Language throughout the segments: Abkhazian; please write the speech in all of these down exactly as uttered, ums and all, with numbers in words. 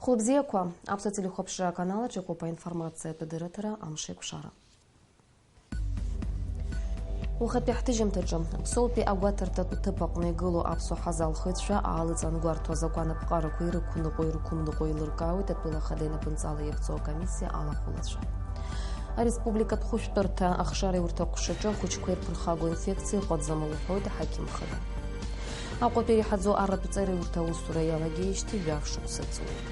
Хәылбзиақәа, Аԥсуа телехәаԥшра аканалаҿ иҟоуп аинформациатә адырраҭара Амшеиқәшара. Уахатәи ҳҭыжьымҭаҿы, Ԥсоутәи агәаҭарҭатә ҭыԥ аҟны игылоу аԥсуа ҳазалхыҩцәа аалыҵ ангәарҭо азакәан аԥҟарақәа ирықәныҟәо-ирықәымныҟәо еилыркаауеит атәыла ахада инапынҵала иахьӡоу акомиссиа алахәылацәа. Ареспубликатә хәышәтәырҭа ахшареи урҭ аҟәшаҿы ахәыҷқәа ирԥырхагоу инфекциа ыҟаӡам лҳәоит аҳақьым хада. Аҟәатәи иреиҳаӡоу арратә ҵареи урҭ аусура иалагеижьҭеи жәаф шықәса ҵуеит.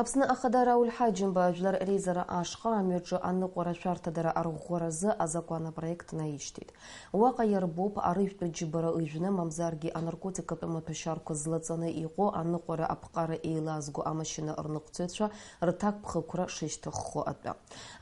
Аԥсны Ахада Рауль Ҳаџьымба ажәлар реизара ашҟа амҩаҿы аныҟәара шәарҭадара арӷәӷәаразы азакәан апроект наишьҭит. Уаҟа иарбоуп арыжәтә џьбара ыжәны, мамзаргьы анаркотикатә маҭәашьарқәа злаҵаны иҟоу аныҟәара аԥҟара еилазго амашьына рныҟәцаҩцәа рҭакԥхықәра шышьҭыххо атәы.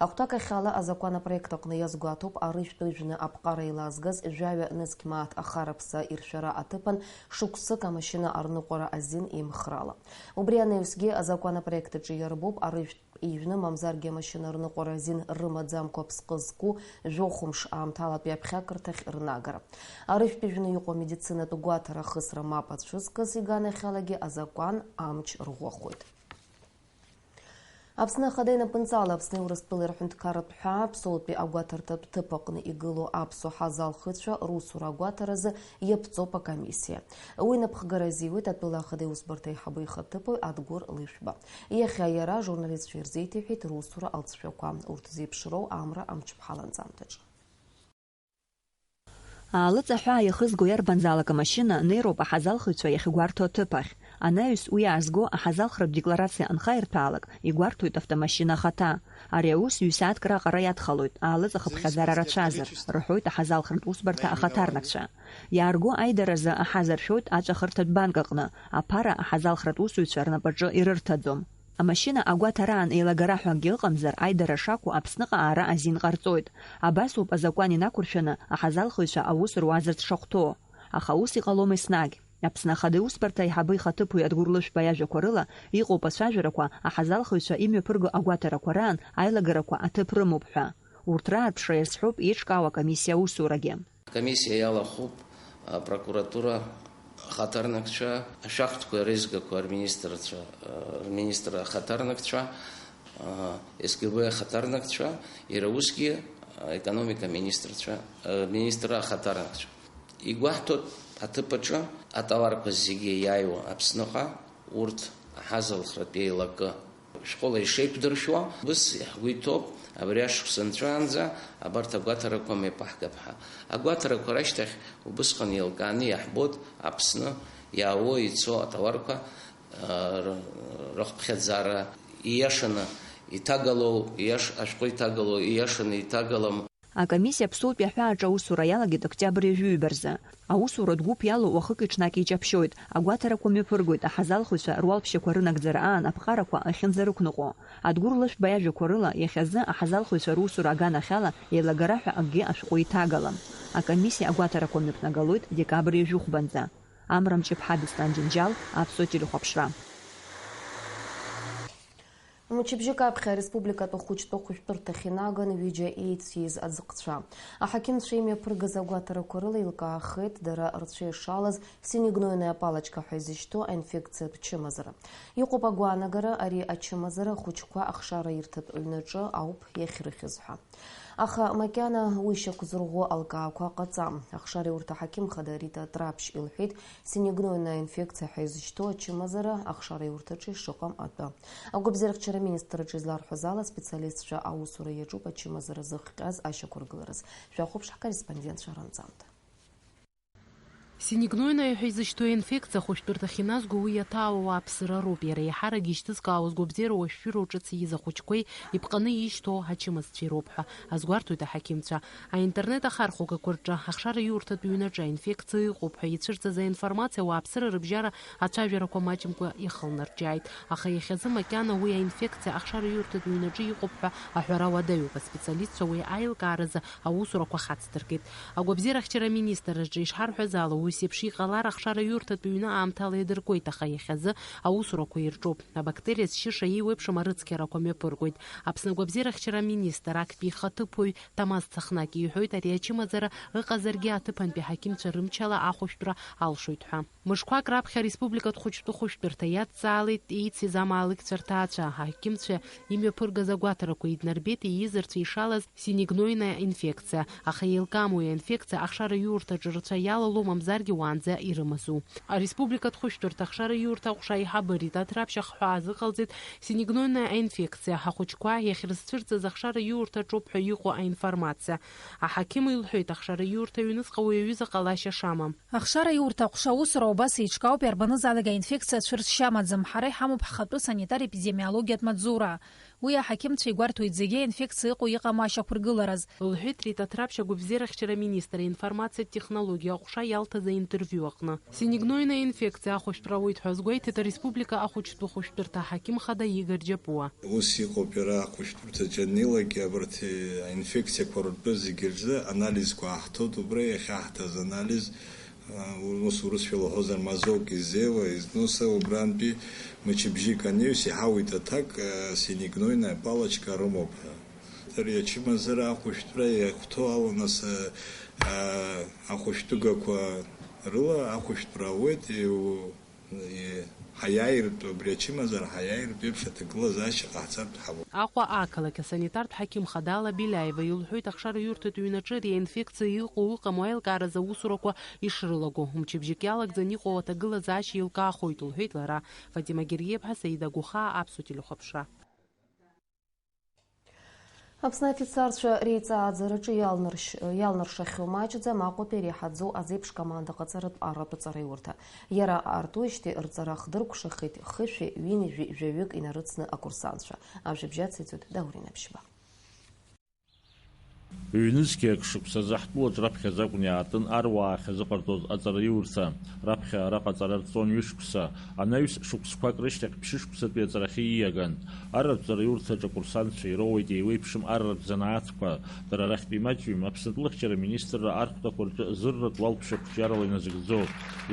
Ахәҭак ахьала азакәан апроект аҟны иазгәаҭоуп арыжәтә ыжәны аԥҟара еилазгаз жәаҩа нызқь мааҭ ахараԥса иршәара аҭыԥан шықәсык амашьына арныҟәара азин еимхрала. Убри анаҩсгьы азакәан апроект аҿы иарбоуп арыжәтә ижәны, мамзаргьы амашьына рныҟәара азин рымаӡамкәа ԥсҟы зқәу жәохәымш аамҭалатәи аԥхьакырҭахь рнагара. Арыжәтә ижәны иҟоу амедицинатә гәаҭара ахысра мап ацәызкыз иганахьалагьы азакәан амч рӷәӷәахоит. Аԥсны Ахада инапынҵала Аԥсни Урыстәылеи рҳәынҭқарратә ҳәаа Ԥсоутәи агәаҭарҭатә ҭыԥ аҟны игылоу аԥсуа ҳазалхыҩцәа русура агәаҭаразы иаԥҵоуп акомиссиа. Уи напхгара азиуеит атәыла ахада иусбарҭа аиҳабы ихаҭыԥуаҩ Адгәыр Лышәба. Иахьа иара ажурналистцәа ирзеиҭеиҳәеит русура алҵшәақәа, урҭ зеиԥшроу амра амҽԥҳа ланҵамҭаҿы. Аалыҵ аҳәаа иахызго иарбанзаалак амашьына неироуп аҳазалхыҩцәа иахьгәарҭо аҭыԥ ахь. Анаҩс уи аазго аҳазалхратә декларациа анхаирҭәаалак, игәарҭоит автомашьына ахаҭа. Ари аус ҩ-сааҭк раҟара иадхалоит, аалыҵ ахыԥхьаӡара рацәазар, рҳәоит аҳазалхратә усбарҭа ахаҭарнакцәа. Иаарго аидаразы аҳа заршәоит аҵәахырҭатә банк аҟны, аԥара аҳазалхратә усзуҩцәа рнапаҿы ирырҭаӡом. Амашьына агәаҭараан еилагара ҳәа акгьы ыҟамзар, аидара шакәу Аԥсныҟа аара азин ҟарҵоит. Абас ауп азакәан инақәыршәаны аҳазалхыҩцәа аус руазарц шахәҭоу. Аха ус иҟалом еснагь. Аԥсны Ахада иусбарҭа аиҳабы ихаҭыԥуаҩ Адгәыр Лышәба иажәақәа рыла, иҟоуп ацәажәарақәа аҳазалхыҩцәа имҩаԥырго агәаҭарақәа раан аилагарақәа аҭыԥ рымоуп ҳәа. Урҭ раарԥшра иазҳәоуп еиҿкаау акомиссиа аусурагьы. Акомиссиа иалахәуп апрокуратура ахаҭарнакцәа, ашәахтәқәа реизгақәа рминистрцәа, рминистр ахаҭарнакцәа, СГБ ахаҭарнакцәа, иара усгьы аекономика министрцәа, министр ахаҭарнакцәа. Игәаҳҭоит аҭыԥ аҿы атауарқәа зегьы иааиуа Аԥсныҟа, урҭ аҳазалхратә еилакы шәҟәыла ишеиқәдыршәуа, ус ҳгәы иҭоуп, абри ашықәс анҵәаанӡа абарҭ агәаҭарақәа мҩаԥаҳгап ҳәа. Агәаҭарақәа рашьҭахь убысҟан еилкааны иаҳбоит Аԥсны иаауа ицо атауарқәа, р-, рыхԥхьаӡара, ииашаны иҭагалоу, ииаш-, ашәҟәы иҭагало, ииашаны иҭагалам. Акомиссиа Аԥсоутәи аҳәааҿы аусура иалагеит октиабр ҩажәи ҩба рзы. Аусуратә гәыԥ иалоу уахыки-ҽнаки иҷаԥшьоит, агәаҭарақәа мҩаԥыргоит, аҳазалхыҩцәа руалԥшьақәа рынагӡара аан аԥҟарақәа ахьынӡарықәныҟәо. Адгәыр Лышәба иажәақәа рыла, иахьазы аҳазалхыҩцәа русура аганахьала еилагара ҳәа акгьы ашәҟәы иҭагалам. Акомиссиа агәаҭарақәа мҩаԥнагалоит декабр ҩажәихәбанӡа. Амра Мҷыԥҳа, Беслан Џьынџьал, Аԥсуа телехәаԥшра. Мчыбжьык аԥхьа ареспубликатә ахәыҷтәы хәышәтәырҭахь инаган ҩыџьа еициз аӡҟцәа. Аҳақьымцәа имҩаԥыргаз агәаҭарақәа рыла еилкаахеит дара рцәа ишалаз синегнойная палочка ҳәа изышьҭоу аинфекциатә чымазара. Иҟоуп агәаанагара, ари ачымазара ахәыҷқәа ахшара ирҭатә ҩнаҿы ауп иахьрыхьыз ҳәа. Аха макьана уи шьақәзырӷәӷәо алкаақәа ҟаҵам. Ахшареи урҭ аҳақьым хада Рита Трапшь илҳәеит, синегнойная инфекциа ҳәа изышьҭоу ачымазара ахшареи урҭ аҿы ишыҟам атәы. Агәабзиарахьчара аминистрраҿы изларҳәаз ала, аспециалистцәа аусура иаҿуп ачымазара зыхҟьаз ашьақәыргылараз. Шәахәаԥш ҳкорреспондентцәа ранҵамҭа. Синегнойная ҳәа изышьҭоу аинфекциа ахәышәтәырҭахь иназго уи иаҭаауа ауааԥсыра роуп. Иара еиҳарак ишьҭызкаауаз гәабзиара уашәшәыроу ҿыц ииз ахәыҷқәеи иԥҟаны ишьҭоу ачымазцәеи роуп ҳәа азгәарҭоит аҳақьымцәа. Аинтернет ахархәагақәа рҿы ахшара иурҭатә ҩнаҿы аинфекциа ыҟоуп ҳәа ицәырҵыз аинформациа ауааԥсыра рыбжьара ацәажәарақәа маҷымкәа ихылнарҿиааит. Аха иахьазы макьана уи аинфекциа ахшара иурҭатә ҩнаҿы иҟоуп ҳәа аҳәара уадаҩуп. Аспециалистцәа уи аилкааразы аусурақәа хацдыркит. Агәабзиарахьчара аминистрраҿы ишҳарҳәаз ала, уи Еиԥш иҟалар, ахшараиурҭатә ҩны аамҭала иадыркуеит, аха иахьазы аусурақәа ирҿуп. Абактериа зшьыша еиуеиԥшым арыцқьарақәа мҩаԥыргоит. Аԥсны агәабзиарахьчара аминистр актәи ихаҭыԥуаҩ Тамаз Цахнаки иҳәоит, ари ачымазара ыҟазаргьы аҭыԥантәи аҳақьымцәа рымчала ахәышәтәра алшоит ҳәа. Мышқәак раԥхьа ареспубликатә хәыҷтәы хәышәтәырҭа иадҵаалеит еицыз амаалықьцәа рҭаацәа. Аҳақьымцәа имҩаԥыргаз агәаҭарақәа еиднарбеит, ииз рцәа ишалаз синегнойная инфекциа, аха еилкаам уи аинфекциа ахшараиурҭаҿы рцәа иалало, мамзаргьы уаанӡа ирымазу. Ареспубликатә хәышәтәырҭа ахшараиурҭа аҟәша аиҳабы Рита Ҭраԥшь ахҳәаа азыҟалҵеит синегнойная аинфекциа ахәыҷқәа иахьрызцәырҵыз ахшараиурҭа аҿоуп ҳәа иҟоу аинформациа. Аҳақьым илҳәеит, ахшараиурҭа аҩныҵҟа уи аҩыза ҟалашьа шамам. Ахшараиурҭа аҟәша аусура убас еиҿкаауп, иарбанызаалак аинфекциа цәырҵшьа амаӡам. Ҳара иҳамоуп ҳхатәы санитар-епидемиологиатә маҵзура. Уи аҳақьымцәа игәарҭоит зегьы аинфекциа ыҟоу-иҟаму ашьақәыргылараз. Лҳәеит Рита Ҭраԥшь агәабзиарахьчара аминистр аинформациатә технологиа аҟәша иалҭаз аинтервиу аҟны. Синегнойная инфекциа ахәышәтәра ауеит ҳәа азгәеиҭеит ареспублика ахәыҷтәы хәышәтәырҭа аҳақьым хада Игор Џьапуа. Ус иҟоуп иара ахәышәтәырҭаҿы аннеилак, абарҭ аинфекциақәа ртәы зегьы рзы анализқәа ааҳҭоит, убра иахьаҳҭаз анализ, а, ус урысшәа лаҳәозар, мазок из зева, из носа, убрантәи мчыбжьык анаҩс иҳауит аҭак, а, синегнойная палочка рымоуп ҳәа. Ари ачымазара ахәышәтәра иахәҭоу ала нас, а, а, ахәышәтәыгақәа рыла ахәышәтәра ауеит, иу-, Ҳаиааиртә, абри ачымазара ҳаиааиртә еиԥш аҭагылазаашьа ҟаҳҵартә ҳамоуп. Аҟәа ақалақь асанитартә ҳақьым хадала Беляева илҳәоит, ахшараиурҭатә ҩнаҿы ари аинфекциа иҟоу-ыҟаму аилкааразы аусурақәа ишрылаго. Мчыбжьык иалагӡаны иҟоу аҭагылазаашьа еилкаахоит, лҳәеит лара. Фатима Гериеԥҳа, Саида Гәыхаа, Аԥсуа телехәаԥшра. Аԥсны афицарцәа реиҵааӡараҿы иалнаршь-, иалнаршахьоу маҷӡам Аҟәатәи иреиҳаӡоу азеиԥш команда ҟаҵаратә арратә ҵараиурҭа. Иара аартуижьҭеи рҵара хдыркәшахеит хышәи ҩынҩажәи жәаҩык инарыцны акурсантцәа. Ажәабжь ациҵоит Даурен Аԥшьба. Ҩнызқьи акы шықәсазы ҳтәылаҿ раԥхьаӡа акәын иаартын аруаа ахьазыҟарҵоз аҵараиурҭа. Раԥхьа араҟа аҵара рҵон ҩышықәса, анаҩс шықәсқәак рышьҭахь ԥшьышықәсатәи аҵарахьы ииаган. Арратә ҵараиурҭаҿы акурсантцәа ироуеит еиуеиԥшым арратә занааҭқәа. Дара рахьтә имаҷҩым Аԥсны атәылахьчара аминистрра архәҭақәа рҿы зырратә уалԥшьа қәҿиарала иназыгӡо.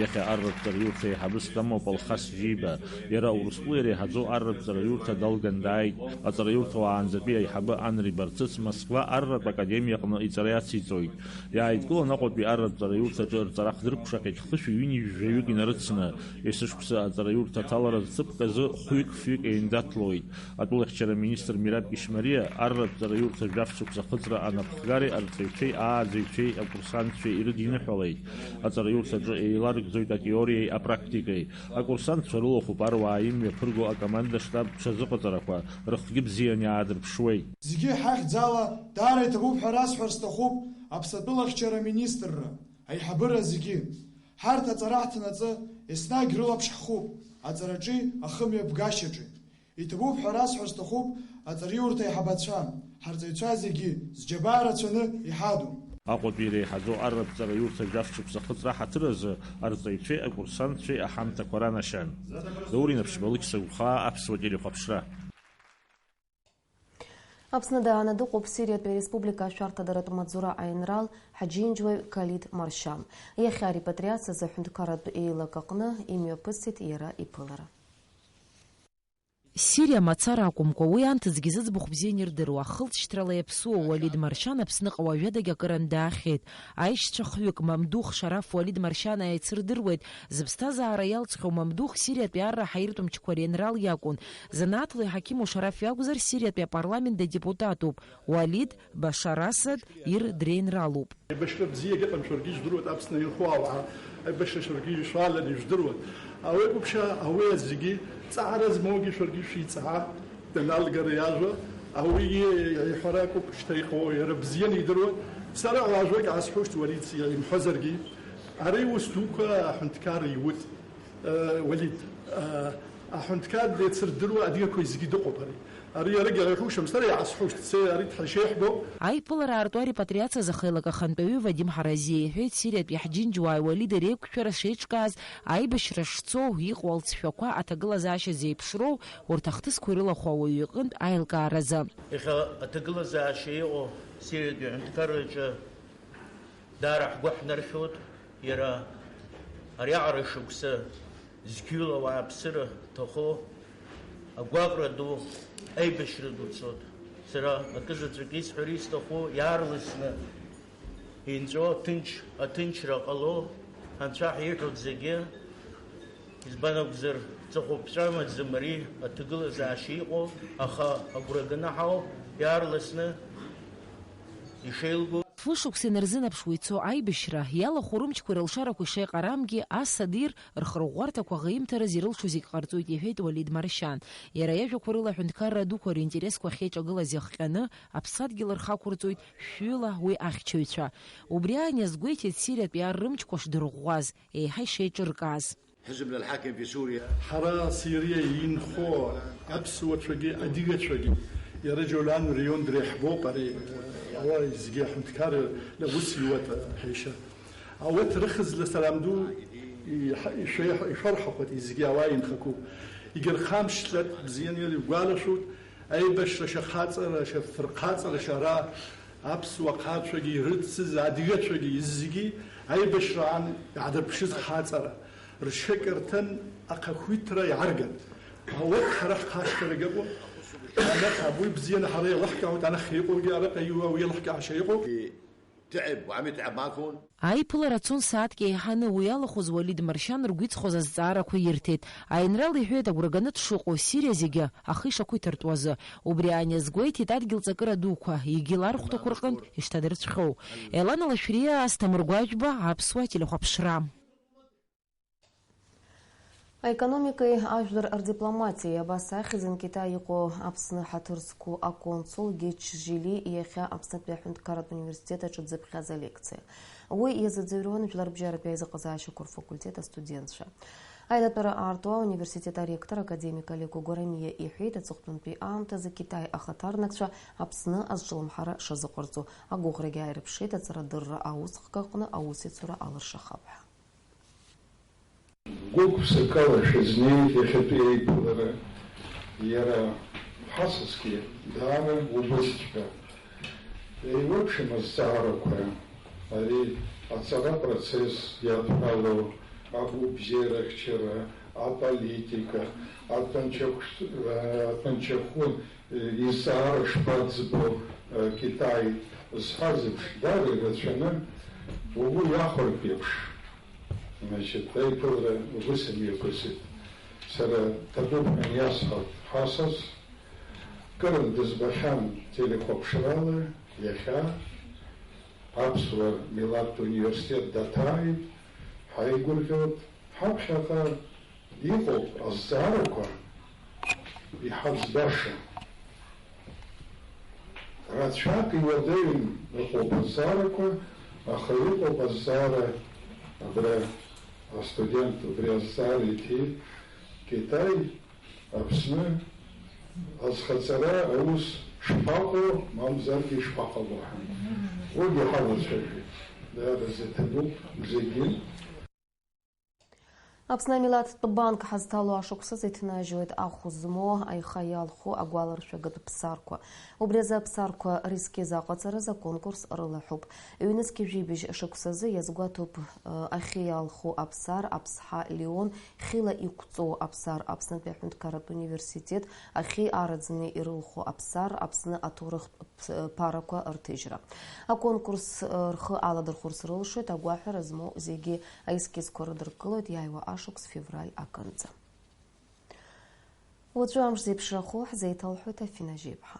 Иахьа арратә ҵараиурҭа аиҳабы Стамоуп Алхас Џьиба. Иара Урыстәыла иреиҳаӡоу арратә ҵараиурҭа далган дааит. Аҵараиурҭа уаанӡатәи аиҳабы Анри Барцыц Москва арратә академиаҟны иҵара иациҵоит. Иааидкылан Аҟәатәи арратә ҵараиурҭаҿы рҵара хдыркәшахеит хышәи ҩынҩажәи жәаҩык инарыцны. Есышықәса аҵараиурҭа аҭаларазы ҭыԥк азы хәҩык-фҩык еиндаҭлоит. Атәылахьчара министр Мираб Ишмариа арратә ҵараиурҭа жәаф шықәса ахыҵра анапхгареи арҵаҩцәеи, ааӡаҩцәеи, акурсантцәеи ирыдиныҳәалеит. Аҵараиурҭаҿы еиларгӡоит атеориеи апрактикеи. Акурсантцәа рылахәуп аруаа имҩаԥырго акоманда-штаб ҽазыҟаҵарақәа, рыхгьы бзиан иаадырԥшуеит. Зегьы ҳахьӡала даара иҭабуп ҳәа расҳәар сҭахуп Аԥсны атәылахьчара аминистрра, аиҳабыра зегьы. Ҳарҭ аҵара ҳҭанаҵы еснагь рылаԥш ҳхуп аҵараҿи ахымҩаԥгашьаҿи. Иҭабуп ҳәа расҳәар сҭахуп аҵараиурҭа аиҳабацәа, ҳарҵаҩцәа зегьы зџьабаа рацәаны иҳаду. Аҟәатәи иреиҳаӡоу арратә ҵараиурҭа жәаф шықәса ахыҵра ҳаҭыр азы арҵаҩцәеи акурсантцәеи аҳамҭақәа ранашьан. Даур Инаԥшьба, Алықьса Гәхаа, Аԥсуа телехәаԥшра. Аԥсны дааны дыҟоуп Сириатәи ареспублика ашәарҭадаратә маҵзура аинрал ҳаџьынџьуаҩ Калид Маршьан. Иахьа арепатриациазы аҳәынҭқарратә еилак аҟны имҩаԥысит иара иԥылара. Сириа мацара акәымкәа, уи анҭыҵгьы зыӡбахә бзианы ирдыруа, хылҵшьҭрала иаԥсуа Уалид Маршьан Аԥсныҟа уажәадагь акырантә даахьеит. Аишьцәа хҩык Мамдух Шараф Уалид Маршьан ааицырдыруеит. Зыԥсҭазаара иалҵхьоу Мамдух Сириатәи арра ҳаиртә мчқәа реинрал иакәын. Занааҭла иҳақьыму Шараф иакәзар, Сириатәи апарламент адепутатуп. Уалид Башар Асад ир дреинралуп. Аибашьра бзиагьы ыҟам, шәаргьы ижәдыруеит, Аԥсны ирху ауаа аибашьра шәаргьы ишәаланы ижәдыруеит. Ауеигәыԥшьа ауеа зегьы, ҵаара змоугьы шәаргьы шәиҵаа, даналгара иажәа, ауаҩы иҳәара акәыԥшьҭа иҟоу иара бзианы идыруеит. Сара уажәык аасҳәошт, Уалид, имҳәозаргьы, ари ус дуқәа аҳәынҭқарра иут. Уалид, аҳәынҭқар деицырдыруа адгьақәа зегьы дыҟоуп ари. Ари иарагьы аиҳушам, сара иаасҳәошт, се ари дҳашеиҳбоуп. Аиԥылара аартуа репатриациазы ахеилак ахантәаҩы Вадим Ҳаразиа иҳәеит, Сириатәи ҳџьынџьуааи Уалиди реиқәшәара шеиҿкааз, аибашьра шцо, иҟоу алҵшәақәа аҭагылазаашьа зеиԥшроу, урҭ ахҭысқәа ирылахәу ауаҩы иҟынтә аилкааразы. Иахьа аҭагылазаашьа иҟоу Сириатәи аҳәынҭқарраҿы даара ҳгәы ҳнаршәоит, иара Ариаҟара шықәса зқьҩыла ауааԥсыра ҭахо агәаҟра ду, аибашьра ду цоит. Сара акызаҵәык исҳәар исҭаху, иаарласны инҵәо, ҭынч, аҭынчра ҟало, анцәа ҳиҳәоит зегьы. Избан акәзар, ҵыхәаԥҵәа амаӡам ари аҭагылазаашьа иҟоу, аха агәра ганы ҳауп иаарласны ишеилгоу. Фышықәса инарзынаԥшуа ицо аибашьра, иалахәу рымчқәеи рылшарақәеи шеиҟарамгьы, ас адир рхырӷәӷәарҭақәа аӷеимҭараз ирылшо зегь ҟарҵоит, иҳәеит Уалид Маршьан. Иара иажәақәа рыла аҳәынҭқарра дуқәа ринтересқәа ахьеиҿагылаз иахҟьаны, аԥсадгьыл рхы ақәырҵоит шәҩыла уи ахьчаҩцәа. Убри аан иазгәеиҭеит Сириатәи ар рымчқәа шдырӷәӷәаз, еиҳа ишеиҿыркааз. حزبنا الحاكم في سوريا. Ҳара Сириа инхо аԥсуацәагьы адигацәагьы, иара Џьолан Рион дреиҳбоуп, ари, ала зегьы аҳәынҭқарра аус иуеит ҳәа иша. Ауеҭ рыхьӡла салам ду иҳа-, ишәеиҳа-, ишәарҳахәеит, зегьы ауаа инхақәоуп. Егьырхамшьҭлак бзианы иргәалашәоит, аибашьра шьа хаҵара, шьа фырхаҵара, шьа ара аԥсуа ахацәагьы ирыцыз, адигацәагьы зегьы аибашьраан иаадырԥшыз хаҵара. Ршьакьарҭан ахақәиҭра иаарган. Ауеит ҳара ҳхашҭрагь ыҟоуп. Анахь абуи бзианы ҳара иалаҳкаауеит, анахь иҟоугьы араҟа иуа уи иалаҳкаашьа иҟоуп. تعب وعم يتعب معكم. Аиԥылара цон сааҭк еиҳаны, уи иалахәыз Уалид Маршьан ргәы иҵхоз азҵаарақәа ирҭеит. Аинрал иҳәеит агәра ганы дшыҟоу Сириа зегьы ахы ишақәиҭыртәуазы. Убри аан иазгәеиҭеит адгьыл ҵакыра дуқәа, егьи лархәҭақәа рҟынтә ишҭадырцәхьоу. Елана Лашәриа, Асҭамыр Гәаџьба, Аԥсуа телехәаԥшра. Аекономикеи ажәлар рдипломатиеи абас ахьӡын Китаи иҟоу Аԥсны ҳаҭыр зқәу аконсул Геч Жили иахьа Аԥснытәи аҳәынҭқарратә университет аҿы дзыԥхьаз алекциа. Уи иазыӡырҩуан жәларбжьаратәи аизыҟазаашьақәа рфакультет астудентцәа. Аилатәара аартуа ауниверситет аректор академик Олег Гәарамиа иҳәеит, аҵыхәтәантәи аамҭазы Китаи ахаҭарнакцәа Аԥсны азҿлымҳара шазыҟарҵо, агәыӷрагьы ааирԥшит аҵарадырра аусхк аҟны аусеицура алыршахап ҳәа. Гәык-ԥсыкала шәызнеит иахьатәи аиԥылара. Иара ҳасасгьы даара убысҵәҟьа. Еиуеиԥшым азҵаарақәа, ари аҵара процесс иадҳәало, агәабзиарахьчара, аполитика, атәанчахә-, атәанчахәы, изҵаара шԥаӡбо, Китай зҳәаз еиԥш, даара ирацәаны угәы иахәартә еиԥш. Значит, аиԥылара убыс имҩаԥысит. Сара ҭабуп ҳәа иасҳәап ҳасас. Кырын дызбахьан телехәаԥшрала иахьа аԥсуа милаҭтә университет даҭааит, ҳаигәырӷьоит, ҳаԥхьаҟа иҟоуп азҵаарақәа иҳаӡбаша. Рацәак иуадаҩын ыҟоуп азҵаарақәа, аха иҟоуп азҵаара абра астудент убри азҵаара иҭеит, Китай Аԥсны азхаҵара аус шԥаҟоу, мамзаргьы ишԥаҟало ҳәа. Уигьы ҳалацәажәеит. Даара зыҭабуп зегьы. Аԥсны амилаҭтә банк ҳазҭало ашықәсазы иҭнажьуеит ахә змоу аиха иалху агәаларшәагатә ԥсарқәа. Убри азы аԥсарқәа рескиз аҟаҵаразы аконкурс рылаҳәуп. Ҩнызқьи жәибжь шықәсазы иазгәаҭоуп, ы, ахьы иалху аԥсар, аԥсҳа Леон, хьыла иқәҵоу аԥсар, Аԥснытәи аҳәынҭқарратә университет, ахьы араӡны ирылху аԥсар, Аԥсны аҭоурыхтә ԥ-, ԥарақәа рҭыжьра. Аконкурс, ы, рхы аладырхәырц рылшоит агәаҳәара змоу зегьы. Аескизқәа рыдыркылоит иааиуа ашықәс февраль акынӡа. Уаҵәы амш зеиԥшрахо ҳзеиҭалҳәоит Афина Жьеиԥҳа.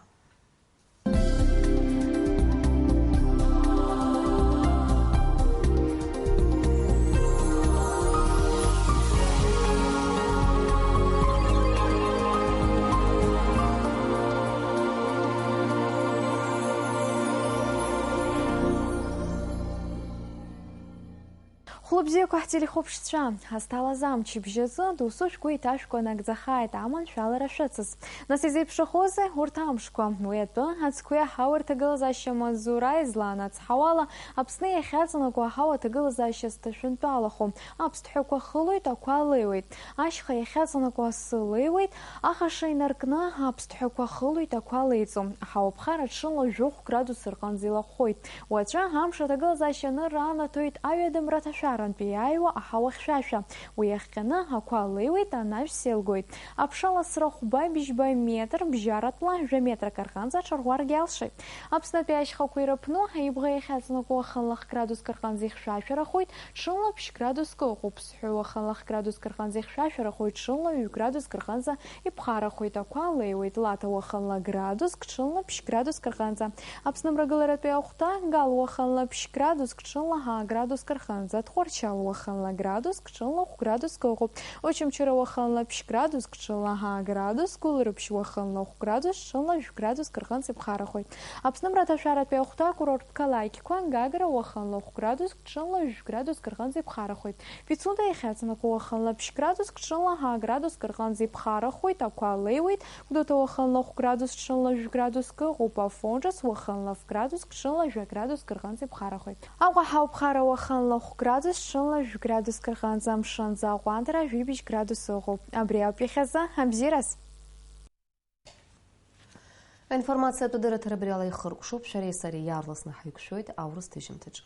Хәлыбзиақәа ҳтелехәаԥшцәа, ҳазҭалаз амчыбжь азы досу шәгәы иҭашәкуа нагӡахааит аманшәалара шәыцыз. Нас изеиԥшрахозеи урҭ амшқәа? Уи атәы ацқәеи аҳауа рҭагылазаашьа маҵзура излаанацҳауала, Аԥсны иахьаҵанакуа аҳауа аҭагылазаашьа зҭашәынтәалахо, аԥсҭҳәақәа хылоит, ақәа леиуеит. Ашьха иахьаҵанакуа асы леиуеит, ахаша инаркны аԥсҭҳәақәа хылоит, ақәа леиҵом. Аҳауа ԥхара ҽынла жәохә градус рҟынӡа илахәхоит. Уаҵәы амш аҭагылазаашьа анырра анаҭоит аҩадамра аҭашәара. Иааиуа аҳауа хьшәашәа. Уи иахҟьаны ақәа леиуеит, анажә селгоит. Аԥша ласра хәба бжьба метр бжьаратәла жәа метрак рҟынӡа аҽарӷәӷәаргьы алшоит. Аԥснытәи ашьхақәа ирыԥну, ибӷа иахьаҵанакуа уахынла х-градуск рҟынӡа ихьшәашәарахоит, ҽынла ԥшь-градуск ыҟоуп. Сҳәоит, уахынла х-градуск рҟынӡа ихьшәашәарахоит, ҽынла ҩ-градуск рҟынӡа иԥхарахоит, ақәа леиуеит. Лаҭа уахынла градуск, ҽынла ԥшь-градуск рҟынӡа. Аԥсны мрагыларатәи ахәҭа, Гал уахынла ԥшь-градуск, ҽынла ҳа-градуск рҟынӡа. Тҟәарчал уахынла градуск, ҽынла хә-градуск ыҟоуп. Очамчыра уахынла ԥшь-градуск, ҽынла ҳа-градуск. Гәылрыԥшь уахынла хә-градус, ҽынла жәә-градуск рҟынӡа иԥхарахоит. Аԥсны мраҭашәаратәи ахәҭа, акурорттә қалақьқәа, Гагра уахынла хә-градуск, ҽынла жәә-градуск рҟынӡа иԥхарахоит. Пицунда иахьаҵанакуа уахынла ԥшь-градуск, ҽынла ҳа-градуск рҟынӡа иԥхарахоит, ақәа леиуеит. Гәдоуҭа уахынла хә-градус, ҽынла жәә-градуск ыҟоуп. Афон ҿыц уахынла ф-градуск, ҽынла жәа-градуск рҟынӡа иԥхарахоит. Аҟәа ҳауԥхара уахынла хә-градус, ҽынла жәә-градуск рҟынӡа. Амшынӡы аҟәандара жәибжь градус ыҟоуп. Абри ауп иахьазы. Абзиараз! Аинформациатә дырраҭара абри ала ихыркәшоуп, шәареи сареи иаарласны ҳаиқәшәоит аурыс ҭыжьымҭаҿы.